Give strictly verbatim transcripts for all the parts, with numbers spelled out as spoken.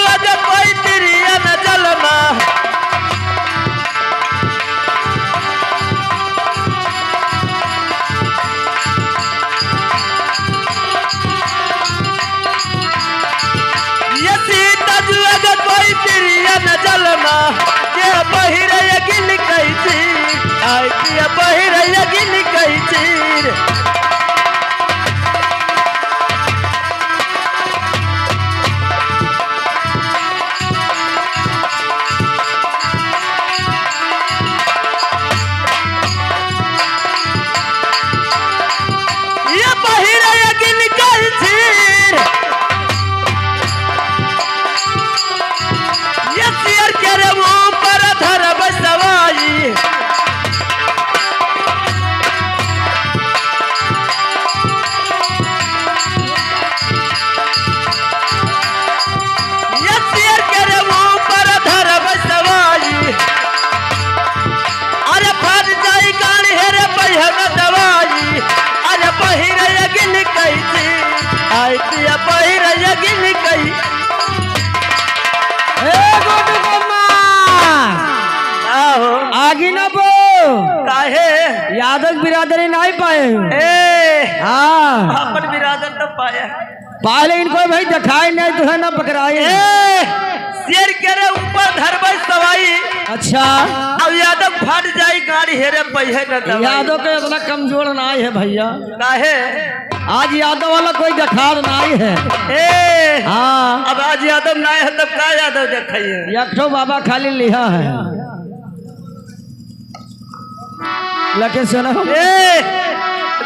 जुअग कोई तिरिया न जलमा। ये सीता जुअग कोई तिरिया न जलमा, के पहिरे अगिन कई चीर, आय के पहिरे अगिन कई चीर। ये पहिरे अगिन कई चीर, ये शेर के रे ऊपर धरब सवाई। ये शेर के रे ऊपर धरब सवाई। अरे फट जाई गाड़ी हेरे पहिया न दवाई। अरे पहिरे अगिन कई चीर, आय के पहिरे अगिन कई। ए गोटू बम्मा। का हो? आगी ना बो। काहे? यादव बिरादरी नाहीं पाए। ए। हाँ। अपन बिरादर तो पाया। पाए लेकिन कोई भाई देखाई नाहीं, तुहे ना पकड़ाई। ए, शेर के रे ऊपर धरबै सवाई। अच्छा। अब यादव फट जाई गाड़ी हेरे पहिए न दवाई। यादव के इतना कमजोर नाहीं है भइया। काहे? आज यादव वाला कोई देखार नाहीं है। ए, हाँ। अब आज यादव नाहीं है, तब का यादव देखाई है? एक ठो बाबा खाली लिहा है। लेकिन सुनो। ए,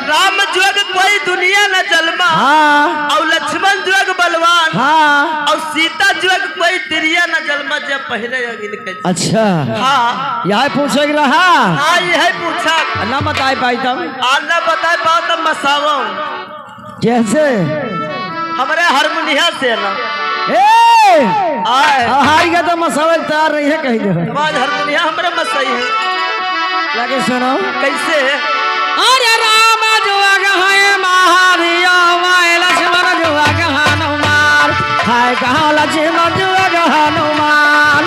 राम जोग कोई दुनिया न जलमा। हाँ। और लक्ष्मण जोग बलवान। हाँ। और सीता जोग कोई तिरिया न जलमा, जब पहिरे अगिन कई। अच्छा। हाँ। यही पूछे के रहा? हाँ, यही पूछा। ना बताए पाई तब? आ, ना बताए पाओ तब मसावो। कैसे? हमरे हारमोनिया से ना। ए! आए। आ, हार गया तो मसावे तैयार नहीं है, कही दे। आवाज हारमोनिया हमरे मसाई है। लगे सुनो। कैसे? अरे राम जुअग है महादेव, लक्ष्मण जुअग हनुमान। हाय कहाँ लक्ष्मण जुअग हनुमान।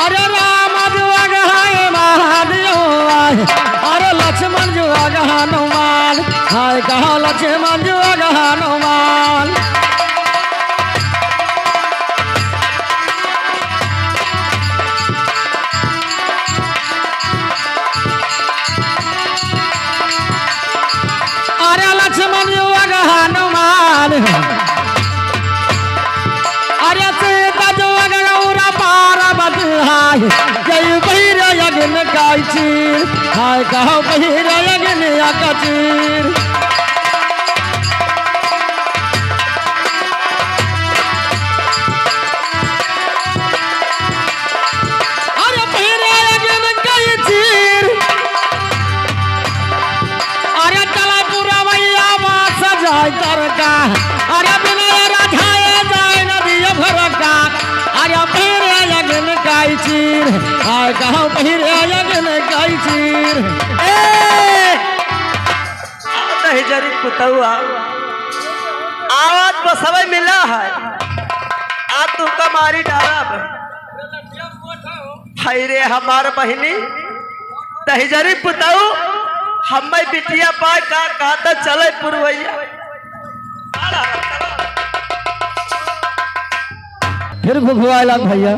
अरे राम जुअग है महादेव आए, अरे लक्ष्मण जुअग हनुमान, हाय कहाँ लक्ष्मण जुअग हनुमान। अरे लक्ष्मण जुअग हनुमान, अरे सीता जुअग गौरा पार्वती हाय, जय पहिरे अगिन कई चीर, हाय कहाँ पहिरे अगिन कई चीर। अरे पहिरे अगिन कई चीर। अरे चला पुरवैया बाँस जाए तरका। अरे बिना राधाए जाए नदिया भरका। अरे पहिरे अगिन कई चीर। हाय कहाँ पहिरे अगिन कई चीर। ए! आ दहिजरी पुतौआ, आवाज बसवै मिला है, आ तू का मारी डालब। हाय रे हमार बहिनी, दहिजरी पुतऊ, हम्मै बिटिया पाए का कहत चलै पुरवैया। फिर घुघुआए लाग भइया।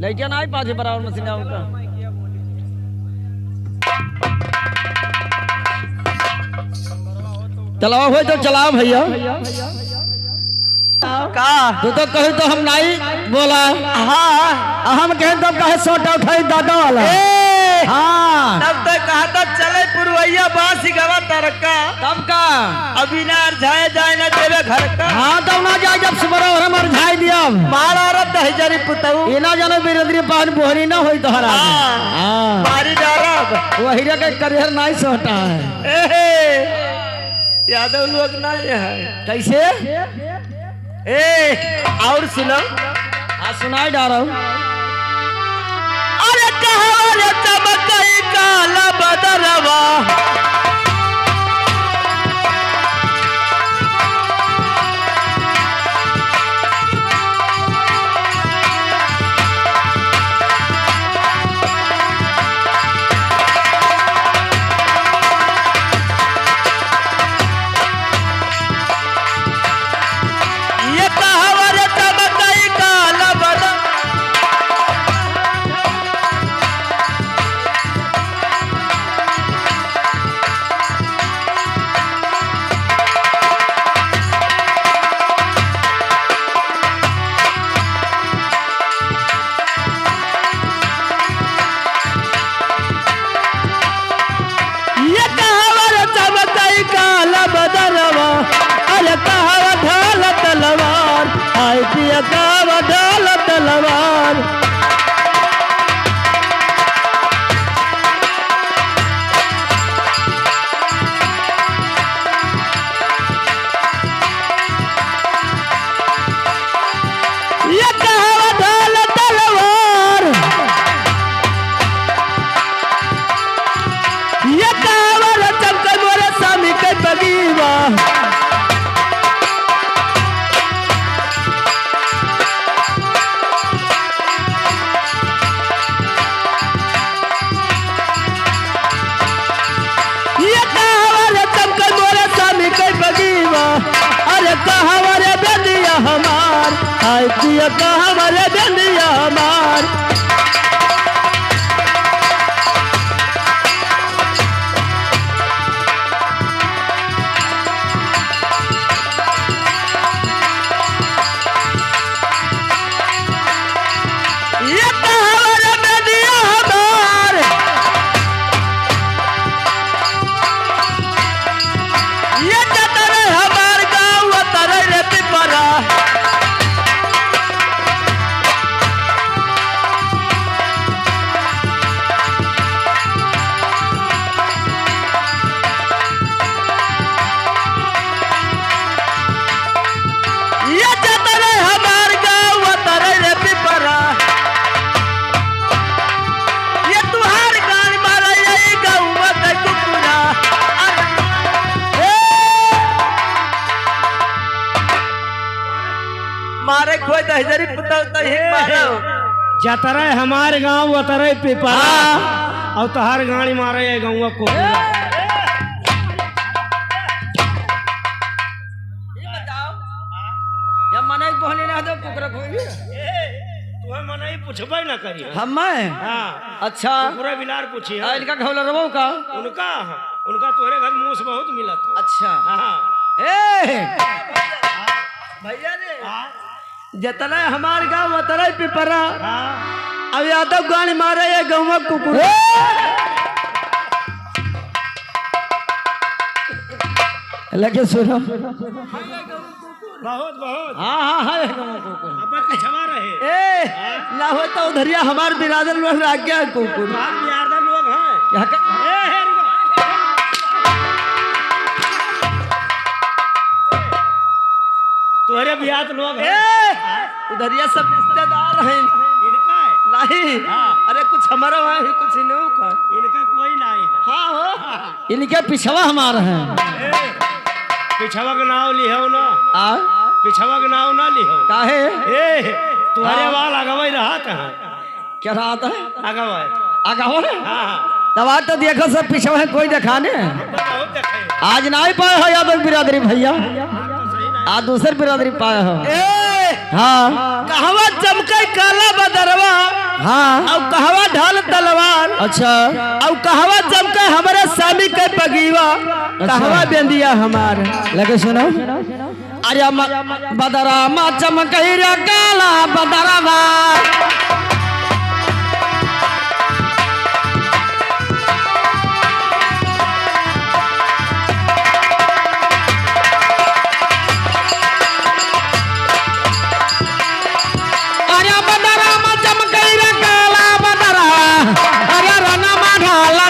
लइका ना आई पाछे बराबर मशीन आउता। चलावा होई तो चलावा भइया। का? तू तो कहू तो हम नाई बोला। हाँ। आ हम कहें तब कहे सोटा उठाई दादा वाला। ए! हाँ। तब तो कहत चलै पुरवैया बाँस गवा तरका। तब का? अब बिना अरझाए जाए ना देवे घर का। हाँ, तब ना जाए जब सुबह हम अरझाए दिया। मारा रे दहिजरी पुतऊ। ये ना जानो बिरदरी पान बोहरी ना होई तोहरा। हाँ। हाँ। मारी डारा। वही रे के करिहर नाई सोटा है। ए, यादव लोग ना ये है। कैसे? ए, और सुनो। हाँ, सुनाई डारो। अरे कहवा रे चमकई काला बदरवा। ये कहवा रे चमकई काला बदन। ये कहवा रे चमकई काला बदरवा, अरे कहवा ढाल तलवार, आय पिया कहवा ढाल तलवार। ये कहवा ढाल तलवार, ये कहवा रे चमकई मोरे स्वामी के बगीवा। ये कहवा रे चमकई मोरे स्वामी के बगीवा, अरे कहवा रे बेंदिया हमार, आय पिया कहवा रे बेंदिया हमार। ये कहवा रे बेंदिया हमार, ये जतरे हमार गाँव उतरे रे पिपरा। ये जतरे हमार गाँव उतरे रे पिपरा। ये तुहार गाँड़ी मारे ये गाँव के कुकुरा। ए! मारे खोई दहिजरी पुतौ तही मारो। जतरे हमार गाँव उतरे पिपरा। हाँ। और तुहार गाँड़ी मारे ये गाँव कुकुरा। ये बताओ, या मनई बोहनी ना दो, कुकुर खोई। ए, तुम्हें मनई पूछबे ना करी है। हम मैं? हाँ। अच्छा। कुकुर बिलार पूछी है। आ, इनका घोलरवो का? उनका, हाँ। उनका तोहरे घर मूस बहुत मिलत है। अच्छा। हाँ। ए! भैया रे। हाँ। जतरा हमार गाँव, उतरा पिपरा। हाँ। अब यादव गाँड़ी मारे ये गौवा कुकुर। लगे सुनो। बहुत, बहुत। हाँ, हाँ, हाँ, ये गौवा कुकुर। अब पिछवा रहे। ए, हाँ। ना हो तो उधरिया हमार बिरादर लोग रह गया कुकुर। हमार बिरादर लोग हैं। क्या कर- ए, हे, रुको। तोहरे बियात लोग हैं। ए, उधरिया सब रिश्तेदार हैं। इनका है? नहीं। हाँ। अरे, कुछ हमारा वहाँ है, कुछ इन्हों का। इनका कोई नहीं है। हाँ, हो। हाँ। इनके पिछवा हमार हैं। ए, पिछवा के नाव लिहो ना। आ? पिछवा के नाव ना लिहो। काहे? ए, तुम्हारे हाँ। बाल अगवई रहत हैं। क्या रहत है? अगवा है। अगवा है? हाँ, हाँ। तब आज तो देखो सब पीछे है, कोई देखा ने। बहुत देखे। आज ना ही पाए हो यादव बिरादरी भैया। हाँ, तो सही ना। आज दूसर बिरादरी पाए हो। ए! हाँ। कहवा चमके काला बदरवा। हाँ। और कहवा ढाल तलवार। अच्छा। और कहवा चमके हमरे स्वामी के पगीवा। अच्छा। कहवा बेंदिया हमार। लगे सुनो। अरे म-, बदरा मा चमकई रे काला बदरवा। अरे बदरा मा चमकई रे काला बदरवा। अरे रनमा ढाला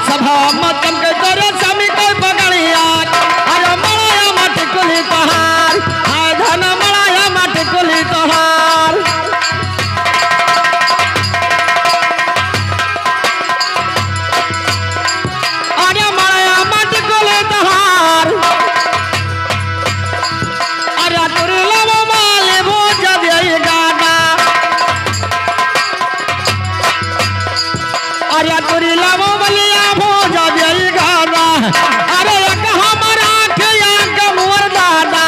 सभा में चमके तोरे स्वामी के पगड़िया, अरे मड़ाया माटी कुली तोहार, हाय धन मड़ाया माटी कुली तोहार। अरे मड़ाया माटी कुली तोहार। अरे तुरी लावा माली भूज देई गादा। अरे तुरी लावा बलिया भूज देई गादा। अरे एक हमरा खिया के मोर दादा।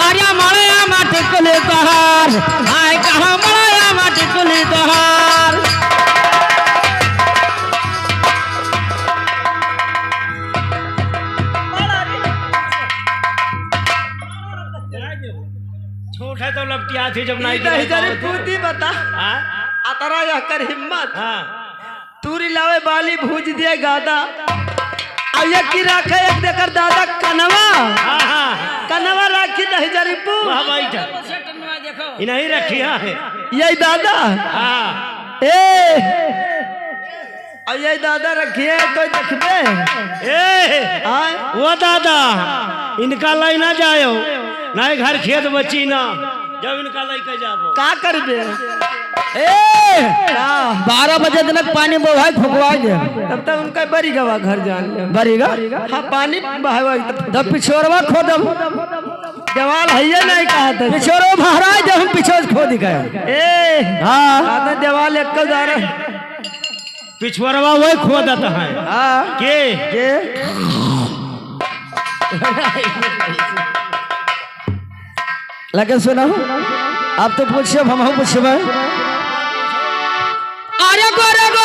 अरे मड़ाया माटी कुली तोहार। हाय कहाँ मड़ाया माटी कुली तोहार। छोट है तो लपटिया थी जब नहीं गिरा दही जरी तो। पूती बता। हाँ? अतरा यह कर हिम्मत। हाँ। तूरी लावे बाली भूज दिए गादा। अब ये की राखे एक देकर दादा कनवा। हाँ, हाँ। कनवा राखी दही जरी पू। वाह भाई जा। ये नहीं रखी है। यही दादा। हाँ। ए। अब ये दादा रखिए तो देखबे। ए, आय। वो दादा, इनका लाई ना जायो, ना ही घर खेत बची ना, जब इनका लाई के जाबो। का करबे? ए, का? बारह बजे तक पानी बोहाई फुकवा दे। तब तक उनका बरी गवा घर जान ले। बरी गा? हाँ, पानी बहावा तब। तब पिछोरवा खोदब। जवाल है ये नहीं कहा था। पिछोरो महाराज जब हम पिछोर खोद गए। ए, हाँ। कहा था जवाल एक दारा। पिछवरवा वही खोदत है। हाँ। के? के? लेकिन सुनो, आप तो पूछिए, हम हम पूछबे। अरे गोरे गोरे